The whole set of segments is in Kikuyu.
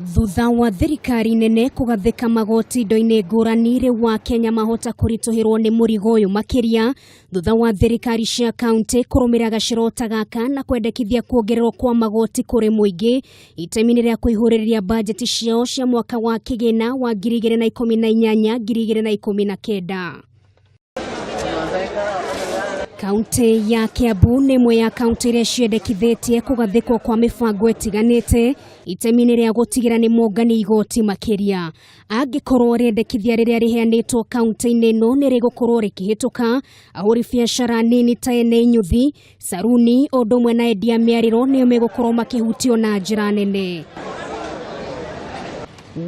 Thutha wa thirikari nene kũgathĩka magoti indo-inĩ ngũrani, rĩu Akenya mahota kũritũhĩrwo nĩ mũrigo ũyũ makĩria thutha wa thirikari cia kaunti kũrũmĩrĩra gacĩra ta gaka na kwendekithia kuongererwo kwa magoti kũrĩ mũingĩ itemi-inĩ rĩa kũihũrĩrĩria bajeti ciao cia mwaka wa kĩgĩna wa 2018 2019. Kaunti ya Kiambu nĩ ĩmwe ya kaunti iria ciendekithĩtie kũgathĩkwo kwa mĩbango ĩtiganĩte itemi-inĩ rĩa gũtigĩra nĩ mongani igoti makĩria. Angĩkorwo rĩendekithia rĩrĩa rĩheanĩtwo kaunti-inĩ ĩno nĩ rĩgũkorwo rĩkĩhĩtũka, ahũri biacara nini ta ene inyuthi, saruni, o ũndũ ũmwe na endia mĩarĩro nĩo megũkorwo makĩhutio na njĩra nene.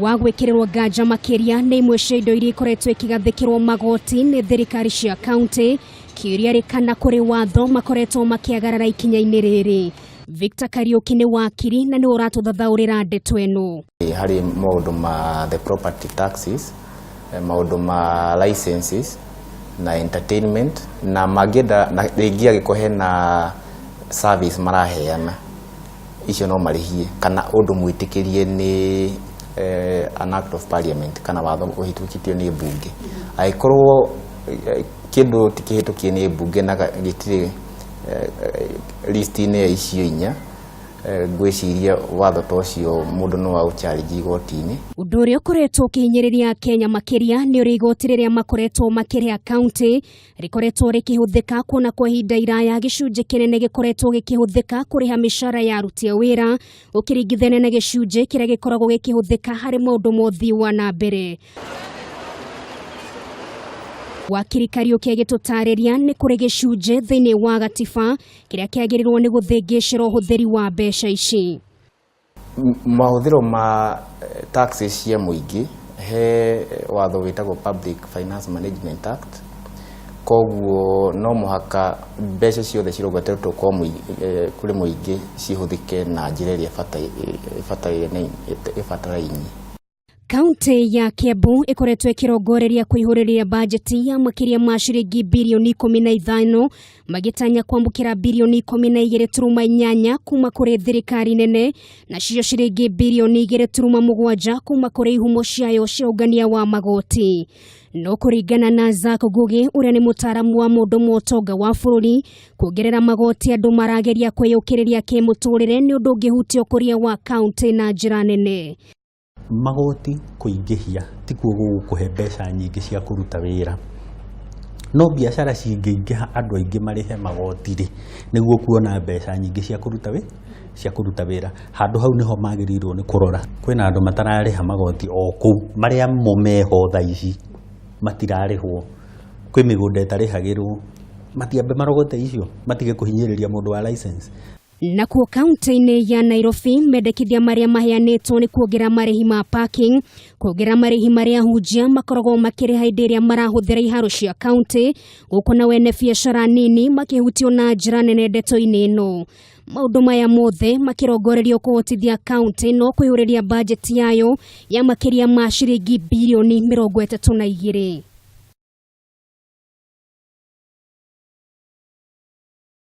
Wa gwĩkĩrĩrwo nganja makĩria nĩ imwe cia indo iria ikoretwo ikĩgathĩkĩrwo magoti nĩ thirikari cia kaunti, kĩũria rĩ kana kũrĩ watho makoretwo makĩagarara ikinya-inĩ rĩrĩ. Victor Kariuki nĩ wakiri na nĩwe ũratũthathaũrĩra ndeto ĩno. Harĩ maũndũ ma the property taxes, maũndũ ma licenses na entertainment, na mangĩenda na rĩngĩ angĩkorwo hena service maraheana, icio no marĩhie kana ũndũ mwĩtĩkĩrie nĩ an act of parliament kana watho ũhĩtũkĩtio nĩ mbunge. Angĩkorwo kĩndũ ti kĩhĩtũkie nĩ mbunge na gĩtirĩ list-inĩ ya icio inya, ngwĩciria watho ta ũcio mũndũ no aũcharge igoti-inĩ. Ũndũ ũrĩa ũkoretwo ũkĩhinyĩrĩria Akenya makĩria nĩ ũrĩa igoti rĩrĩa makoretwo makĩrĩha kaunti rĩkoretwo rĩkĩhũthĩka, kuona kwa ihinda iraya gĩcunjĩ kĩnene gĩkoretwo gĩkĩhũthĩka kũrĩha mĩcara ya aruti a wĩra ũkĩringithania na gĩcunjĩ kĩrĩa gĩkoragwo gĩkĩhũthĩka harĩ maũndũ ma ũthii wa na mbere. Wakiri Kariuki agĩtũtarĩria nĩ kũrĩ gĩcunjĩ thĩinĩ wa gatiba kĩrĩa kĩagĩrĩirwo nĩ gũthĩngĩcĩra ũhũthĩri wa mbeca ici. Mahũthĩro ma taxes cia mũingĩ, he watho wĩtagwo Public Finance Management Act, koguo no mũhaka mbeca ciothe cirongoretwo kũrĩ mũingĩ cihũthĩke na njĩra ĩrĩa ĩbataraine. Kaunti ya Kiambu ĩkoretwo ĩkĩrongoreria kũihũrĩrĩria bajeti ya makĩria ma ciringi birioni 15, magĩtanya kwamũkĩra birioni 12.8 kuma kũrĩ thirikari nene, nacio ciringi birioni 2.7 kuma kũrĩ ihumo ciayo cia ũngania wa magoti. No kũringana na Zack Ngugi, ũrĩa nĩ mũtaaramu wa maũndũ ma ũtonga wa bũrũri, kuongerera magoti andũ marageria kwĩyũkĩrĩria kĩmũtũrĩre nĩ ũndũ ũngĩhutia ũkũria wa kaunti na njĩra nene. Magoti kũingĩhia tikuo gũgũkũhe mbeca nyingĩ cia kũruta wĩra, no biacara cingĩingĩha andũ aingĩ marĩhe magoti rĩ, nĩguo kuona mbeca nyingĩ cia kũruta wĩ cia kũruta wĩra. Handũ hau nĩho magĩrĩirwo nĩ kũrora. Kwĩna andũ matararĩha magoti o kũu marĩa mo meho thaa ici matirarĩhwo. Kwĩ mĩgũnda ĩtarĩhagĩrwo, matiambe marogote icio, matige kũhinyĩrĩria mũndũ wa license. Nakuo kaunti-inĩ ya Nairobi, mendekithia marĩa maheanĩtwo nĩ kuongerera marĩhi ma parking, kuongerera marĩhi marĩa ahunjia makoragwo makĩrĩha hĩndĩ ĩrĩa marahũthĩra iharo cia kaunti, gũkũ na wene biacara nini makĩhutio na njĩra nene ndeto-inĩ ĩno. Maũndũ maya mothe makĩrongorerio kũhotithia kaunti ĩno kũihũrĩria bajeti yayo ya makĩria ma ciringi birioni 32.